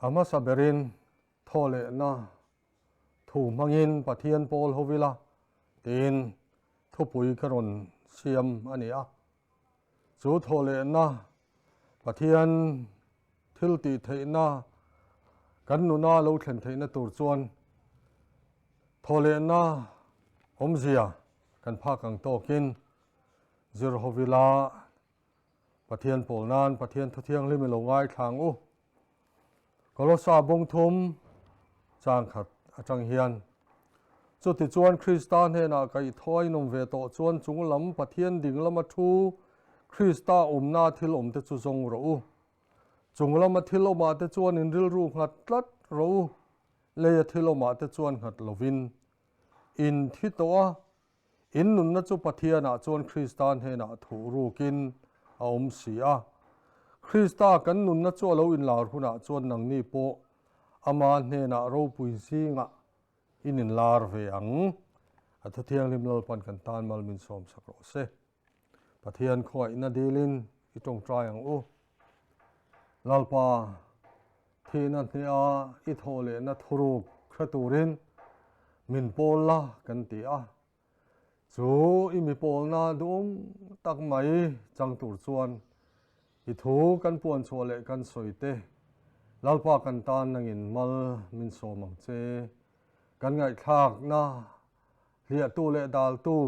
A hmasa berin thawhlehna thu hmangin Pathian pawl ho ila tiin thupui ka rawn siam a ni a. Chu thawhlehna Pathian thil tih theihna kan nuna lo thlen theihna tur chuan thawhlehna awmzia kan phak ang tawkin zir ho ila Pathian pawl nan Pathian thu thianghlim i lo ngaithla ang u. Kolosa bawng thum chang khat atang hian Chutichuan Krista hnenah kaihthawh a inawm ve tawh chuan chung lam Pathian ding lama thu Krista awmna thil awmte chu zawng rawh u. Chung lama thil awmah te chuan in rilru nghat tlat rawh u, leia thil awmah te chuan nghat lovin in thi tawh a, In nunna chu Pathianah chuan Krista hnenah thuh rukin a awm si a. Krista kan nunna chu a lo inlar hunah chuan nangni pawh ama hnenah ropui zingah in inlar ve ang. A Thuthianghlim Lalpan kan tan mal min sawmsak rawh se. Pathian khawngaihna dilin i tawngtai ang u. Lalpa, thihna hneha i thawh lehna thuruk hre turin min pawl la kan ti a. Chu i mi pawlna duhawm tak mai chang tur chuan i thu kan puan chhuah leh kan sawi te Lalpa kan tan nangin mal min sawm ang che. Kan ngaihthlakna hliahtu leh daltu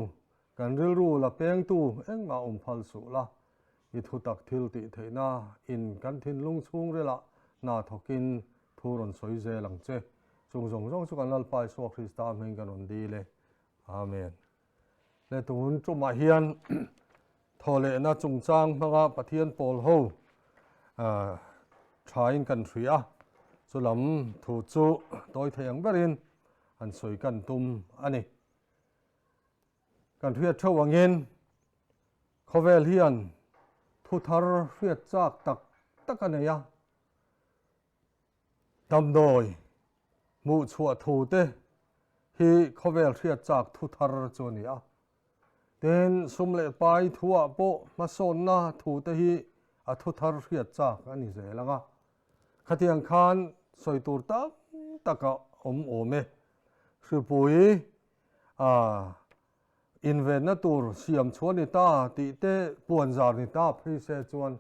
Kan rilru la pengtu engmah awm phal suh la, i thutak thil tih theihna in kan thinlung chhungrilah hna thawkin thu rawn sawi zel ang che. Chung zawng zawng chu kan Lalpa Isua Krista hming kan rawn dil e. Amen. Le tun tumah hian thawhlehna chungchang hmanga Pathian pawl ho thain kan hria a, chulam thu chu tawi thei ang berin han sawi kan tum a ni. Kan hriat theuh angin khawvel hian thu thar hriat chak tak tak a nei a, damdawi hmuh chhuah thu te hi khawvel hriat chak thu thar chu a ni a. Tin, sum leh pai thuah pawh hmasawnna thu te hi a thu thar hriat chak a ni zel ang a. Khatiang khan sawi tur tam tak a awm awm e. Hripui a invenna tur siam chhuah ni ta tih te puan zar ni ta phei se chuan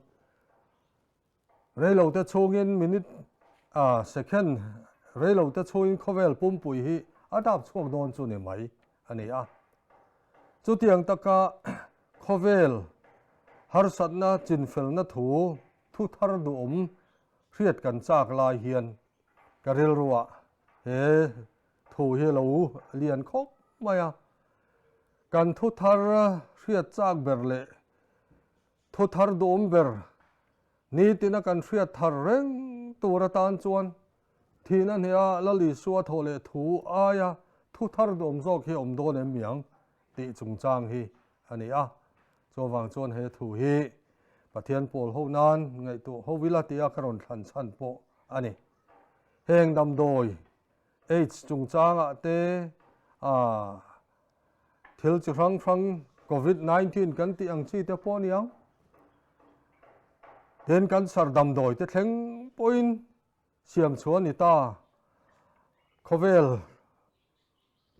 reilote chhungin minute a second reilote chhungin khawvel pumpui hi a dap chhuak dawn chu ni mai a ni a. Chutiang taka khawvel harsatna chinfelna thu thu thar duhawm hriat kan chak lai hian ka rilruah he thu hi lo lian khawp mai a. Kan thu thar hriat chak ber leh thu thar duhawm ber nitina kan hriat thar reng tur atan chuan thihna hneha Lal Isua thawh leh thu aia thu thar duhawm zawk hi awm dawn em miang tih chungchang hi a ni a. Chuvang chuan he thu hi Pathian pawl ho nan ngaihtuah ho ila tia ka rawn thlan chhan pawh a ni. Heng damdawi AIDS chungchangah te thil chi hrang hrang Covid 19 kan tih ang chi te pawh a ni ang. Tin cancer damdawi te thleng pawhin siam chhuah a ni ta. Khawvel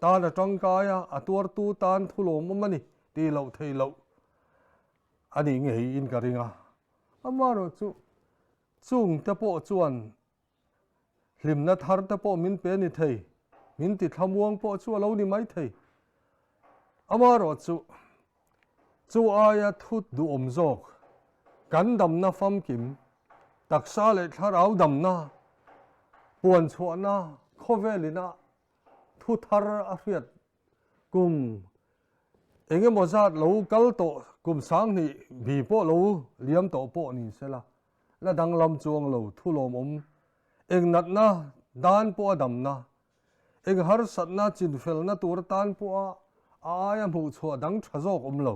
tan a tangkai a, a tuartu tan thu lawmawm a ni tih loh theih loh a nih ngeiin ka ring a. Amaherawhchu chung te pawh chuan hlimna thar te pawh min pe ni thei, min ti thlamuang pawh chu a lo ni mai thei. Amaherawhchu chu aia thu duhawm zawk kan damna famkim, taksa leh thlarau damna, puanchhuahna khawvelina thu thar a hriat kum eng emaw zat lo kal tawh kum sanghnih bi pawh lo liam tawh pawh ni sela la danglam chuang lo thu lawmawm eng natna dan pawh a damna eng harsatna chinfelna tur atan pawha a aia hmuh chhuah dang tha zawk awm lo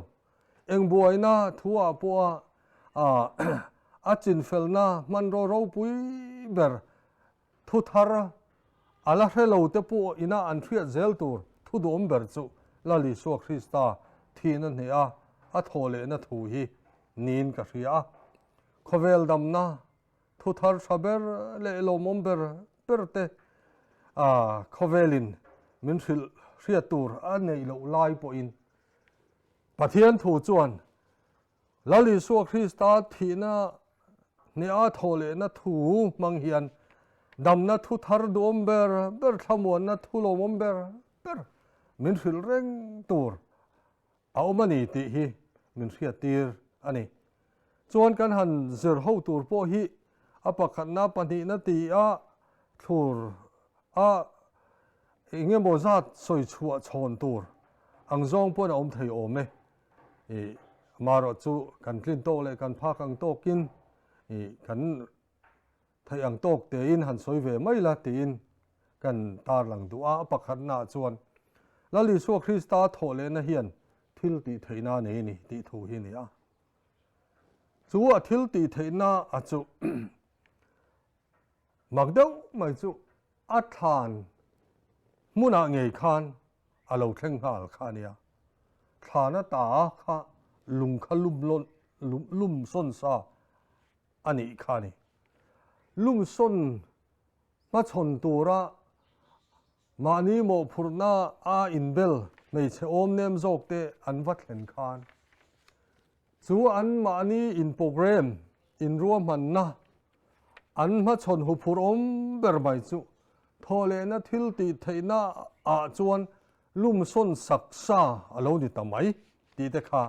eng buaina thuah pawha a chinfelna hmanraw ropui ber Thu thar a la hre lo te pawh ina an hriat zel tur thu duhawm ber chu Lal Isua Krista thihna hneha a thawh lehna thu hi niin ka hria a. Khawvel damna, Thu thar tha ber leh lawmawm ber ber te khawvelin min hrilh hriat tur a neih loh lai pawhin Pathian thu chuan Lal Isua Krista thihna hneha thawh lehna thu hmang hian damna thu thar duhawm ber ber thlamuanna thu lawmawm ber ber min hrilh reng tur a awm a ni tih hi min hriattir a ni. Chuan kan han zir ho tur pawh hi a pakhatna pahnihna ti a thlur a eng emaw zat sawi chhuah chhawn tur ang zawng pawhin a awm thei awm e. Ih amaherawh chu kan tlin tawk leh kan phak ang tawkin ih kan Theih ang tawk tein han sawi ve mai la tiin kan tarlang duh a, a pakhatnaah chuan Lal Isua Krista thawh lehna hian thil tih theihna a nei a ni tih thu hi a ni a. Chu a thil tih theihna a chu mak deuh mai chu a thlan hmunah ngei khan a lo thleng nghal kha a nia. Thlan a ta kha lung kha lum lum sawn sa a nih kha a ni. Lungsawn hmachhawn tura mahni mawhphurhna a inbel hmeichhe awm nem zawk te an va thlen khan chu an mahni in program inruahmanna an hmachhawn huphurh awm ber mai chu thawhlehna thil tih theihna ah chuan lumsawn sak sa a lo ni ta mai tih te kha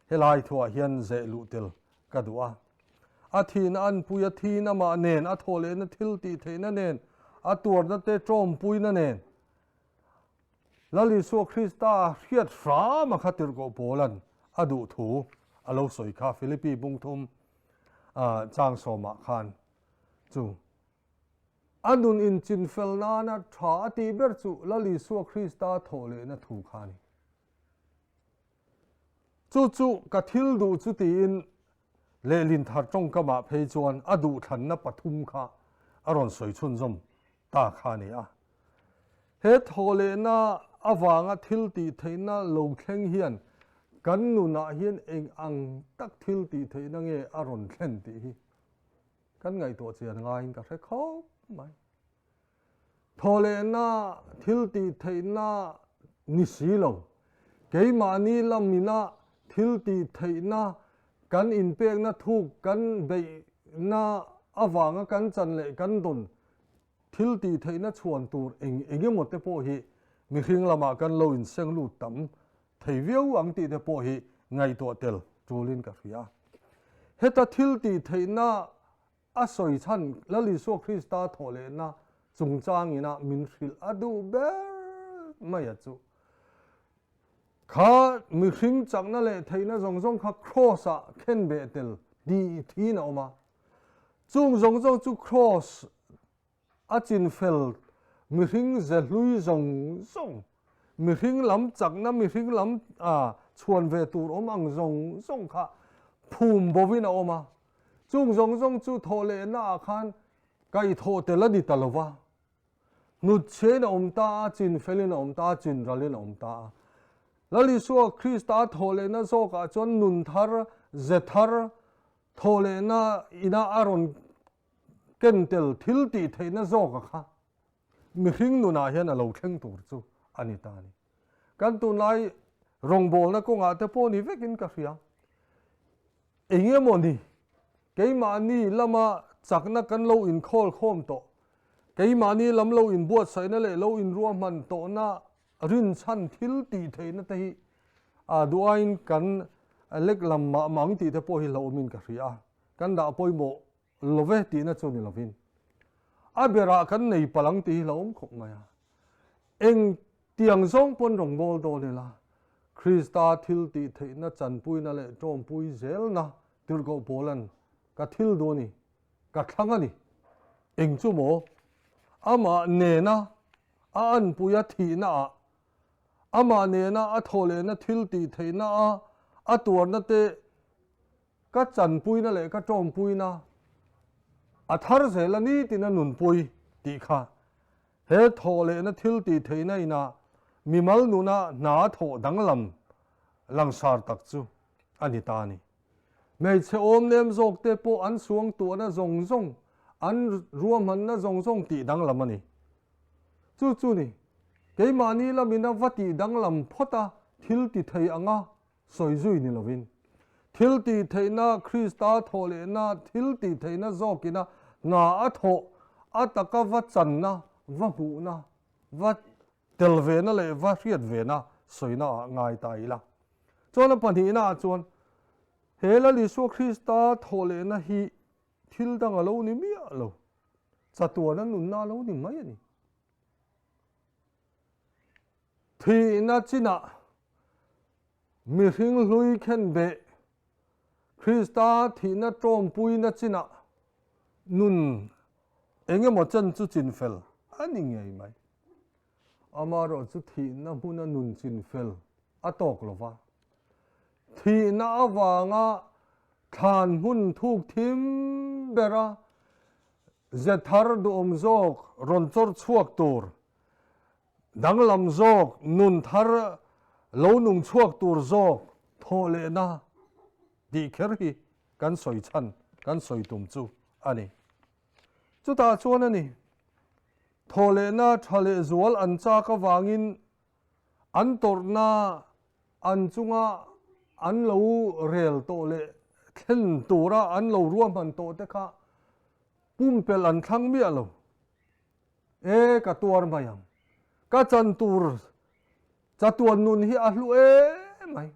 helai thuah hian zeh luh tel ka duh a. A thihna anpui a thin amah nen, a thawh lehna thil tih theihna nen, a tuarna te tawmpuina nen, Lal Isua Krista hriat hram a kha tirhkoh Paulan a duh thu a lo sawi kha Philippi bungthum chang sawmah khan chu a nun inchinfel nana tha a tih ber chu Lal Isua Krista thawh lehna thu kha a ni. Chu chu ka thil duh chu tiin lehlin thar tawngkamah phei chuan a duhthlanna pathum kha a rawn sawi chhunzawm ta kha a ni a. He thawhlehna avanga thil tih theihna lo thleng hian kan nunah hian eng ang tak thil tih theihna nge a rawn thlen tih hi kan ngaihtuah chian ngaiin ka hre khawp mai. Thawhlehna thil tih theihna ni si lo. Keimahni lamina thil tih theihna kan inpekna thuk kan beihna avanga kan chan leh kan dawn thil tih theihna chhuan tur eng eng emaw te pawh hi mihring lamah kan lo inseng lut tam thei viau ang tih te pawh hi ngaihtuah tel tulin ka hria. Heta thil tih theihna A sawi chhan Lal Isua Krista thawhlehna chungchangina min hrilh a duh ber mai a chu. Kha mihring chakna leh theihna zawng zawng kha Kraws-ah khenbeh tel tih thin a awm a. Chung zawng zawng chu Kraws A chinfel mihring ze hlui zawng zawng, mihring lam chakna mihring lam chhuan ve tur awm ang zawng zawng kha phum bovin a awm a. Chung zawng zawng chu thawh lehna ah khan kaihthawh tel a ni ta lo va. Hnutchhiain a awm ta a, chinfelin a awm ta a, chinralin a awm ta a. Lal Isua Krista thawh lehna zawkah chuan nun thar, ze thar, thawh lehna ina a rawn Ken tel thil tih theihna zawka kha mihring nunah hian a lo thleng tur chu a ni ta a ni. Kan tunlai rawngbawlna kawngah te pawh ni vekin ka hria. Eng emaw ni, keimahni lama chakna kan lo inkhawl khawm tawh, keimahni lam lo inbuatsaihna leh lo inruahman tawhna rinchhan thil tih theihna te hi a duhaiin kan lek lam mah mah ang tih te pawh hi hlauhawmin ka hria. Kan dah pawimawh lo ve tihna chu ni lovin a berah kan nei palh ang tih hi hlauhawm khawp mai a. Eng tiang zawng pawn rawngbâwl dawn ila, Krista thil tih theihna chanpuina leh ṭawmpui zelna tirhkoh Paula'n ka thil duh a ni, ka thlang a ni. Eng chu maw? Amah nena a anpuia thihnaah, amah nena a thawhlehna thil tih theihna a a tuarna te Ka chanpuina leh ka tawmpuina a thar zel a nitin a nunpui tih kha he thawhlehna thil tih theihna inah mimal nuna hna thawh danglam langsar tak chu a ni ta a ni. Hmeichhe awmnem zawkte pawh an suangtuahna zawng zawng. An ruahmanna zawng zawng tih danglam a ni. Chu chu ni, keimahni lamin a va tih danglam phawt a thil ti thei anga sawi zui ni lovin, thil tih theihna Krista thawh lehna thil tih theihna zawkina hna a thawh a taka va channa, va hmuhna, va tel vena leh va hriat vena sawina ah ngai ta ila. Chuan a pahnihna ah chuan he Lal Isua Krista thawh lehna hi Thil dang a lo ni miah lo. Chatuana nunna a lo ni mai a ni. Thihna chinah mihring hlui khen beh, Krista thihna tawmpuina chinah nun eng emaw chen chu chinfel a ni ngei mai. Amaherawhchu chu thihna hmuna nun chinfel a tawk lo va. Thihna avanga thlan hmun thuk thim bera ze thar duhawm zawk rawn chawr chhuak tur, danglam zawk, nun thar lo nung chhuak tur zawk thawh lehna tih kher hi kan sawi chhan, kan sawi tum chu a ni. Chutah chuan a ni, thawh lehna tha leh zual an chak avangin An tawrhna an chunga an lo rel tawh leh thlen tura an lo ruahman tawh te kha pumpelh an thlang miah lo. E, ka tuar mai ang. Ka chan tur chatuan nun hi a hlu em mai.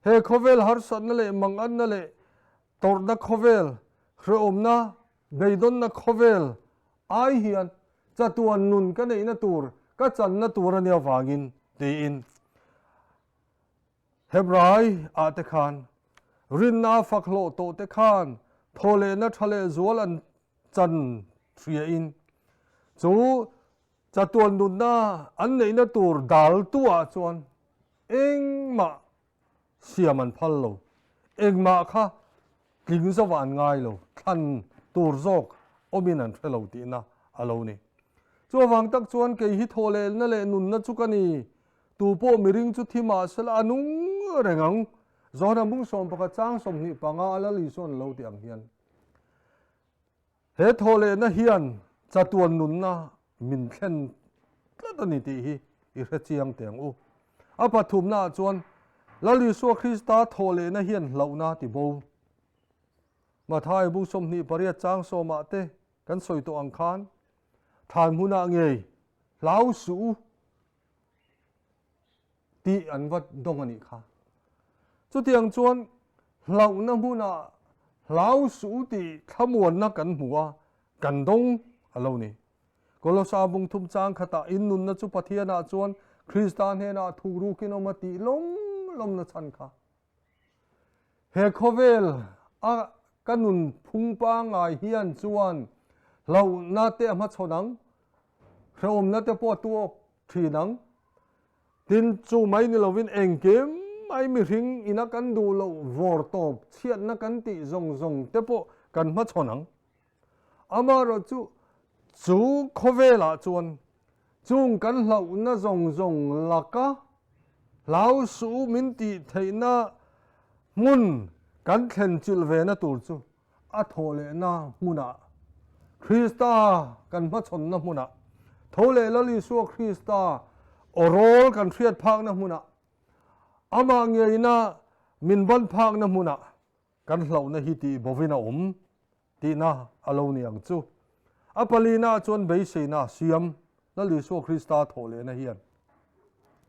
He khawvel harsatna leh manganna leh tawrhna khawvel, hrehawmna, beidawnna khawvel ai hian chatuan nun ka neihna tur, ka channa tur a nia avangin tiin Hebrai ah te khan rinna a fak hlawh tawh te khan thawhlehna tha leh zual an chan hriain chu chatuan nunna an neihna tur daltu ah chuan engmah siam an phal lo. Engmah kha tling zauhah an ngai lo, thlan tur zawk awmin an hre lo tihna a lo ni. Chuvang tak chuan kei hi thawhlelna leh nunna chu ka ni, tu pawh miring chu thi mah sela a nung reng ang, Johana bung 11 chang 25 a Lal Isuan a lo ti ang hian. He thawhlehna hian chatuan nunna min thlen tlat a ni tih hi i hre chiang teh ang u. A pathumnaah chuan Lal Isua Krista thawhlehna hian hlauhna ti bo. Mathai bu 28 chang sawmah te kan sawi tawh ang khan thlan hmunah ngei hlau suh u tih an va dawng a nih kha. Chutiang chuan hlauhna hmunah hlau suh u tih thlamuanna kan hmu a, kan dawng a lo ni. Kolosa bung thum chang khatah in nunna chu Pathianah chuan Krista hnenah thukrukin awm a tih lawm lawmna chhan kha. He khawvel a ka nun phung pangngai hian chuan hlauhna te a hmachhawn ang, hrehawmna te pawh a tuak thin ang. Tin, chu mai ni lovin engkim mai mihring ina kan duh loh vawr tawp chhiatna kan tih zawng zawng te pawh kan hmachhawn ang. Amaherawh chu, chu khawvelah chuan chung kan hlauhna zawng zawng laka hlau suh min tih theihna hmun kan thlen chilh vena tur chu a thawh lehna hmunah, Krista kan hmachhawnna hmunah, tho leh Lal Isua Krista awrawl kan hriat phakna hmunah, amah ngeina min ban phakna hmunah kan hlauhna hi tih bovin a awm tihna a lo ni ang chu. A palina chuan beiseina a siam Lal Isua Krista thawh lehna hian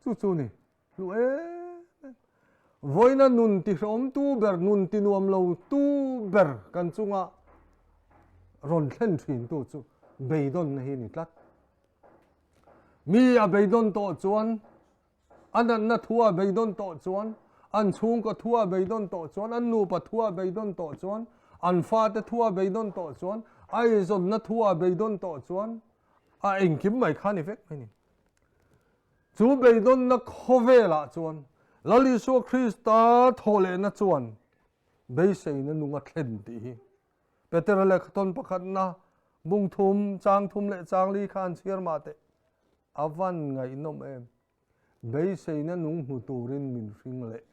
chu chu ni. Hlu em em. Vawiina nun ti hrehawm tu ber, nun ti nuam lo tu ber kan chunga rawn thlen thin tu chu beidawnna hi a ni tlat. Mi a beidawn tawh chuan, a natna thu a beidawn tawh chuan, an chhungkaw thu a beidawn tawh chuan, an nupa thu a beidawn tawh chuan, an fate thu a beidawn tawh chuan, a eizawnna thu a beidawn tawh chuan, a engkim mai kha a ni vek mai ni. Chu beidawnna khawvelah chuan Lal Isua Krista thawhlehna chuan beiseina nung a thlen tih hi Petera lehkhathawn pakhatna bung thum, chang thum leh chang li kha an chhiar mah teh. A van ngaihnawm em! Beiseina nung hmu turin min hring leh.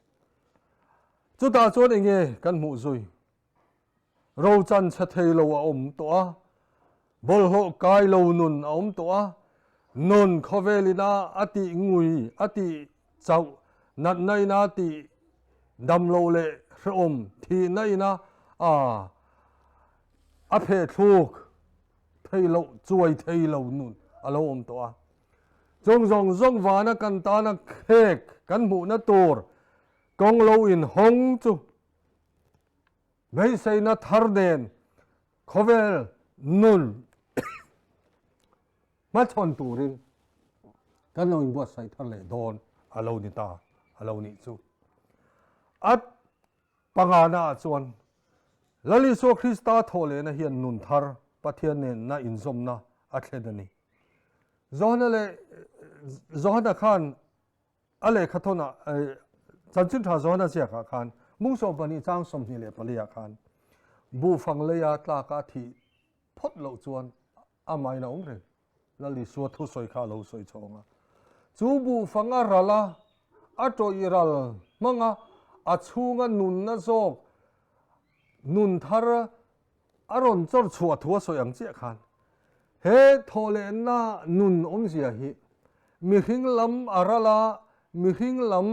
Chutah chuan enge kan hmuh zui? Rochan chhe thei lo a awm tawh a. Bawlhhlawh kai lo nun a awm tawh a, nun khawvel ina a tih ngui, a tih chauh, natna ina tih dam loh leh hrehawm thihna ina a a phehthluk thei loh, chuai thei lo nun a lo awm tawh a. Chung zawng zawng vana kan tana khek kan hmuhna tur kawng lo inhawng chu Beiseina thar nen khawvel nun hmachhawn turin kan lo inbuatsaih thar leh dawn a lo ni ta a lo nih chu. A pangana ah chuan Lal Isua Krista thawh lehna hian nun thar Pathian nenna inzawmna a thlen a ni. Johana leh Johana khan A lehkhathawnah Chanchin Tha Johana ziakah khan mung 12 chang 24 ah khan buhfang leia tlaka thih phawt loh chuan amahin a awm reng. Lal Isua thusawi kha a lo sawi chhawng a. Chu buhfang a ral a, a tawih ral hmang a, a chhunga nunna zawk nun thar A rawn chawr chhuah thu a sawi ang chiah khan he thawhlehna nun awmzia hi mihring lam a ral a, mihring lam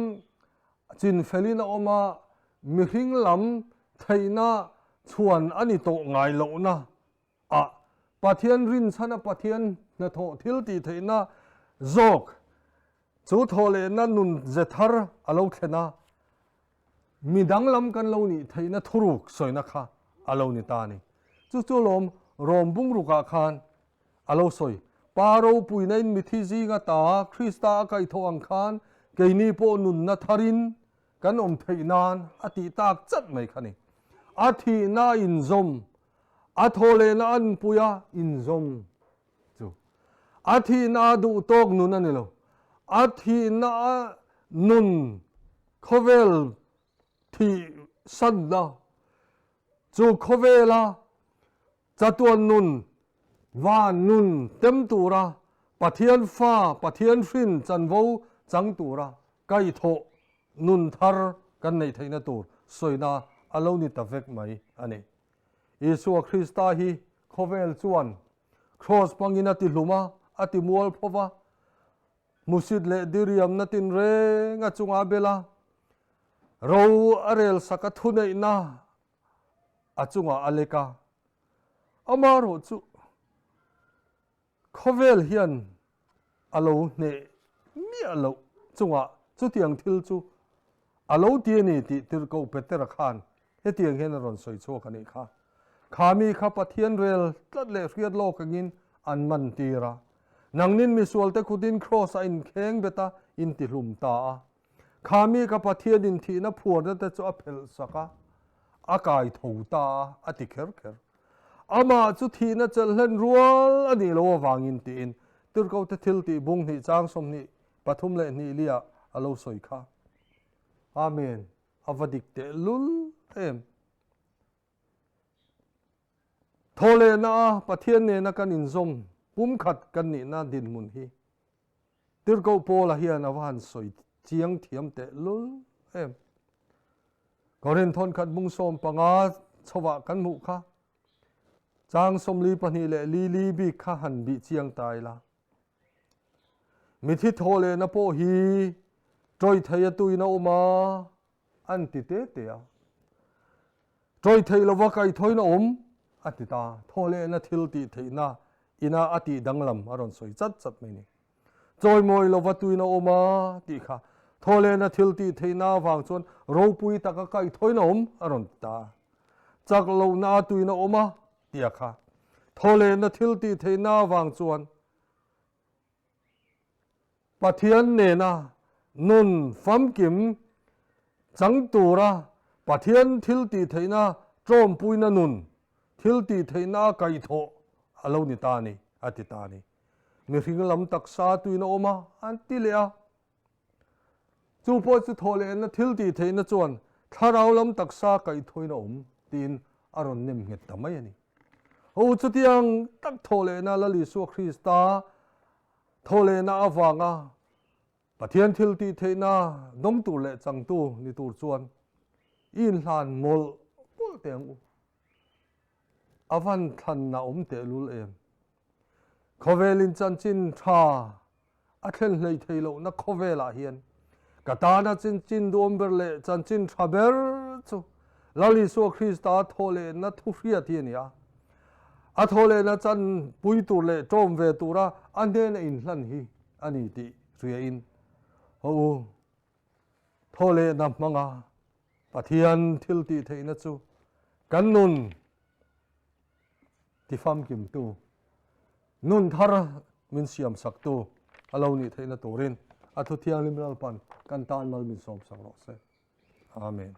chinfelin a awm a, mihring lam theihna chhuan a ni tawh ngai lohna ah Pathian rinchhana Pathian hnathawh thil tih theihna zawk chu thawhlehna nun ze thar a lo thlen a. Mi danglam kan lo nih theihna thuruk sawina kha a lo ni ta a ni. Chu chu lawm Rom bungrukah khan a lo sawi. Pa ropuina in mithi zinga ta Krista a kaihthawh ang khan keini pawh nunna tharin kan awm theih nan a tih tak chat mai kha ni. A thihna a inzawm, a thawhlehna a nunpui a inzawm chu. A thihna a duh tawk nun a ni lo. A thihna a nun khawvel thih sanna chu khawvela chatuan nun van nun tem tura Pathian fa Pathian hrin chanvo chang tura kaihthawh nun thar kan neih theihna tur sawina a lo ni ta vek mai a ni. Isua Krista hi khawvel chuan Kraws hmangin a ti hlum a, a ti mual pho va. Hmusit leh diriamna tinreng a chungah a bel a, ro a rel sak a thuneihna a chungah a lek a. Amaherawhchu, khawvel hian a lo hneh miah loh chungah chutiang thil chu a lo ti a ni tih Tirhkoh Petera khan hetiang hian a rawn sawi chhuak a nih kha. Kha mi kha Pathian rel tlat leh hriat lawk angin an man tir a. Nangnin misualte khutin Kraws a inkheng bet a, in tihlum ta a. Kha mi kha Pathian inthihna phuarna te chu a phelh sak a, a kai tho ta a, a ti kher kher. Amah chu thihna chelh hlen rual a nih loh avangin tiin Tirhkohte thiltih bung hnih chang 23 leh 2 li ah a lo sawi kha. Amen. A va dik teh lul em. Thawhlehna a Pathian nena kan inzawm pumkhat kan nihna dinhmun hi Tirhkoh Paula hian a va han sawi chiang thiam teh lul em. Korin thawnkhat bung 15 chhovah kan hmuh kha chang 42 leh li li bik kha han bih chiang ta ila. Mithi thawhlehna pawh hi ṭawih thei a tuin a awm a, an ti te te a. Ṭawih theih lova kaihthawin a awm, a ti ta. Thawhlehna thil tih theihna ina a tih danglam a rawn sawi chat chat mai ni. Chawimawi lova tuin a awm a tih kha thawhlehna thil tih theihna avang chuan ropui taka kaihthawin a awm, a rawn ti ta. Chak lohna a tuin a awm a tih a kha. Thawhlehna thil tih theihna avang chuan Pathian nena nun famkim chang tura Pathian thil tih theihna tlawmpuina nun thil tih theihna a kaihthawh a lo ni ta a ni, a ti ta a ni. Mihring lam taksa tuin a awm a, an ti leh a. Chu pawh chu thawhlehna thil tih theihna chuan thlarau lam taksa kaihthawhin a awm tiin a rawn nem nghet ta mai a ni. Ho chutiang tak thawhlehna Lal Isua Krista thawhlehna avanga Pathian thil tih theihna dawng tur leh changtu ni tur chuan i inhlan mawlh mawlh teh ang u. A van thlanna awm tehlul em? Khawvelin chanchin tha a thlen hlei thei lohna khawvelah hian ka tana chanchin duhawm ber leh chanchin tha ber chu Lal Isua Krista thawhlehna thu hriat hi a ni a. A thawhlehna chan pui tur leh ṭawm ve tura a hnena inhlan hi a ni tih hriain haw u. Thawhlehna hmanga Pathian thil tih theihna chu kan nun ti famkimtu, nun thar min siamsaktu a lo nih theihna turin a thu thianghlim Lalpan kan tan mal min sawmsak rawh se. Amen.